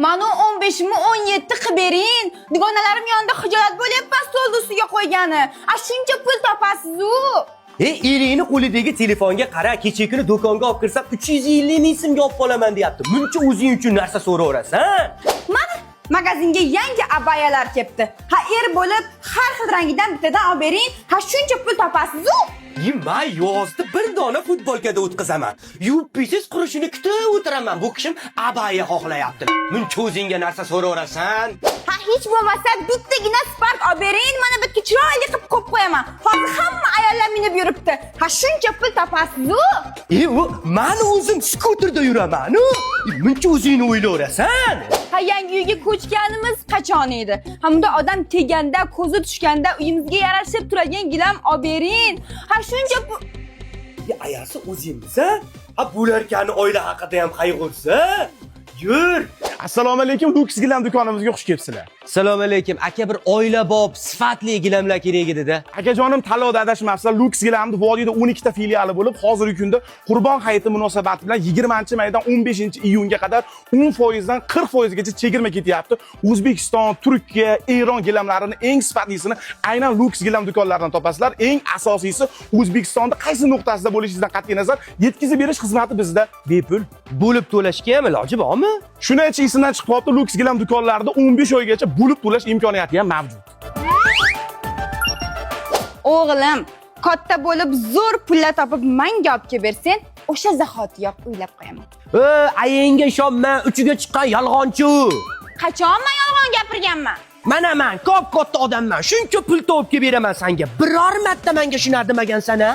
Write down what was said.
Mani 15 mi 17 qilib bering. Dugonalarim yonida xijolat bo'lyapman stolni ustiga qo'ygani. A shuncha pul topasiz-u. E, eringni qo'lidagi telefonga qara, kecha kuni do'konga olib kirsam 350 ming so'mga olib qolaman deyapti. Muncha o'zing uchun narsa so'raverasan. Mana magazinga yangi abayalar kelibdi. Ha, er bo'lib har xil rangidan bittadan olib bering. Ha, shuncha pul topasiz-u. Man yozda bir dona futbolkada o'tkazaman. Yuppisiz qurishini kutib o'tiraman. Bu kishim abaya xohlayapti. Muncha o'zingga narsa so'raverasan. Ha, hech bo'lmasa bittagina Spark olib bering, mana bitta chiroyli qilib qo'yib qo'yaman. Hozir hamma ayollar minib yuribdi. Ha, shuncha pul topasiz-u. E, u man o'zim skuterda yuraman. U muncha o'zingni o'ylayverasan. Ha, yangi uyga ko'chganimiz qachon edi? Hamda odam teganda, ko'zi tushganda uyimizga yarashib turadigan gilam olib bering. Ha, shuncha pul. E, ayasi o'zingmisan? Ha, bo'larkani oila haqida ham qayg'ursa. Yur. Assalomu alaykum, Lux gilam do'konimizga xush kelibsizlar. Assalomu alaykum. Aka, bir oilabop sifatli gilamlar kerak edi-da. Akajonim, tanlovda adashmabsizlar. Lux gilamni vodiyda 12 ta filiali bo'lib, hozirgi kunda Qurbon hayiti munosabati bilan 20-maydan 15-iyunga qadar 10% dan 40% gacha chegirma ketyapti. O'zbekiston, Turkiya, Eron gilamlarini eng sifatlisini aynan Lux gilam do'konlaridan topasizlar. Eng asosiysi, O'zbekistonda qaysi nuqtasida bo'lishingizdan qat'iy nazar, yetkazib berish xizmati bizda bepul. Bo'lib to'lashga ham iloji bormi? Shuni aytish esimdan chiqib qolibdi, Lux gilam do'konlarida 15 oygacha bo'lib to'lash imkoniyati ham mavjud. O'g'lim, katta bo'lib zo'r pullar topib manga olib kelib bersang, o'sha zahotiyoq uylab qo'yaman. E, ayangga ishonma, uchiga chiqqan yolg'onchi u. Qachon men yolg'on gapirganman? Mana man kop katta odamman, shuncha pul topib kelib beraman sanga. Biror marta menga shunaqa demagansan a?